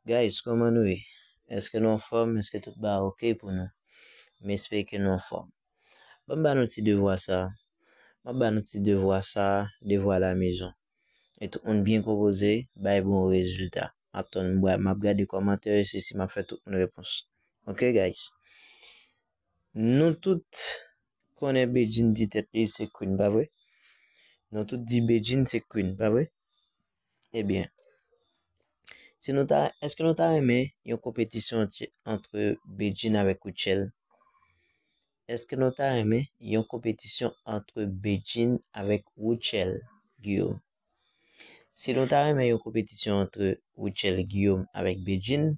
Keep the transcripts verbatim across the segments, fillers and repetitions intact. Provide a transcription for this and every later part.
Guys, kòman nou ye? Èske nou anfòm? Èske tout bagay oke pou nou? M espere ke nou anfòm. Ban m ba nou ti devwa sa. M ap ba nou ti devwa sa, devwa la mezon. E tout moun byen konpoze, bay bon rezilta. M ap tann, m ap gade kòmantè yo, se si m ap fè tout moun repons. Oke, guys? Nou tout konnen Bedjine di tèt li se Queen, pa vre? Nou tout di Bedjine se Queen, pa vre? Ebyen, si nou ta, èske nou ta renmen yon konpetisyon ant, ant Bedjine avèk Rutshelle? Èske nou ta renmen yon konpetisyon ant Bedjine avèk Rutshelle Guillaume? Si nou ta renmen yon konpetisyon ant Rutshelle Guillaume avèk Bedjine,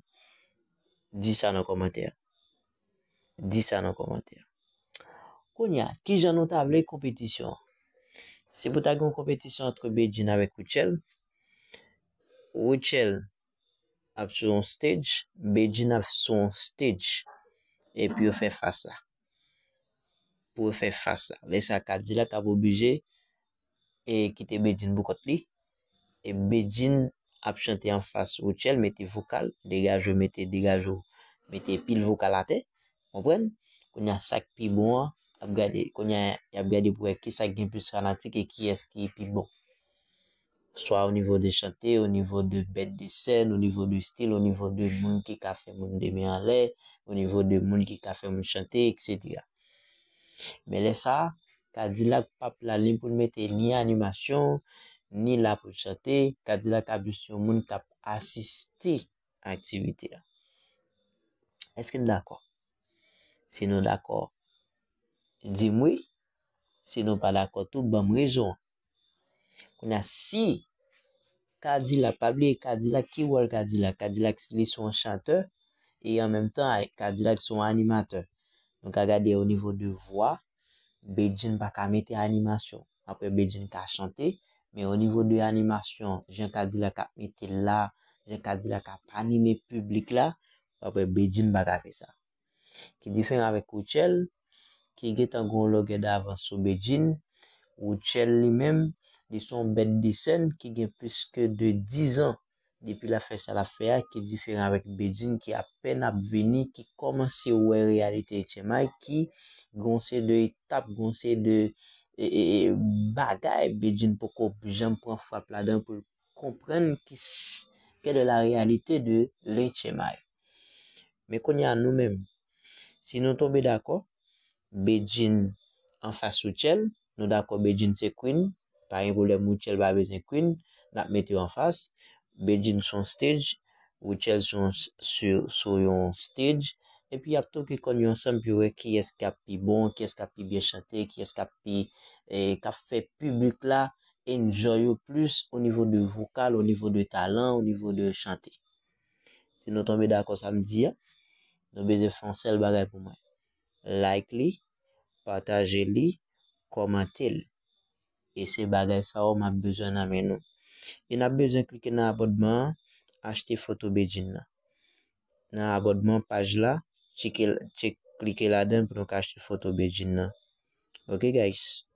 di sa nan kòmantè. Di sa nan kòmantè. Kounye a, kijan nou ta vle konpetisyon an? Se pou ta gen yon konpetisyon ant Bedjine avèk Rutshelle. Rutshelle ap sou yon stage, Bedjine ap sou yon stage. Epi yo fè fas la. Pou yo fè fas la. Lè sa Kadilak ap oblije e kite Bedjine pou kont li. E Bedjine ap chante anfas Rutshelle, mete vokal, degaje w, mete, degaje w, mete pil vokal atè. Konprann? Kounye a sa k pi bon an, ap gade, kounye a y ap gade pou wè kisa k gen plis fanatik e kiyès ki pi bon. Swa o nivo de chante, o nivo de bèt de sèn, o nivo de stil, o nivo de moun ki ka fè moun de men anlè, o nivo de moun ki ka fè moun chante, etsetera. Men lè sa a, Kadilak p ap la ni pou l mete ni animasyon, ni la pou l chante. Kadilak ap jis yon moun k ap asiste aktivite a. Èske n dakò? Si nou dakò, di m wi. Si nou pa dakò tou, ban m rezon an. Kounye a, si Kadilak, pa bliye Kadilak, ki wòl Kadilak? Kadilak, li se yon chantè, e an menm tan, Kadilak se yon animatè. Nou ka gade o nivo de vwa, Bedjine pa ka mete animasyon. Apre, Bedjine ka chante, men o nivo de animasyon, jan Kadilak ap mete l la, jan Kadilak ap anime piblik la, apre, Bedjine pa ka fè sa. Ki diferan avèk Rutshelle, ki gentan gen yon longè davans sou Bedjine. Rutshelle li menm, li se yon bèt de sèn ki gen plis ke de dizan depi l ap fè sa l ap fè a, ki diferan avèk Bedjine ki apèn ap vini, ki kòmanse wè reyalite H M I, ki gen yon seri de etap, gen yon seri de, e, e, e, bagay Bedjine poko janm pran frap ladan pou l konprann ki s-, quelle est la réalité de l'H M I. Men kounye a nou menm, si nou tonbe dakò, Bedjine anfas Rutshelle, nou dakò Bedjine se Queen, pa gen pwoblèm, Rutshelle pa bezwen Queen, n ap mete yo anfas. Bedjine sou yon stage, Rutshelle sou yon, sou, sou yon stage, epi y ap toke kò yo ansanm pou yo wè kiyès k ap pi bon, kiyès k ap pi byen chante, kiyès k ap pi, e, k ap fè piblik la enjoy yo plis o nivo de vokal, o nivo de talan, o nivo de chante. Si nou tonbe dakò sa m di a, nou bezwen fè yon sèl bagay pou mwen. Like li, pataje li, kòmante l. E se bagay sa yo m ap bezwen nan men nou. E n ap bezwen klike nan abònman an, achte foto Bedjine nan. Nan abònman paj la, tcheke, tchek, klike ladan l pou nou ka achte foto Bedjine nan. Ok, guys?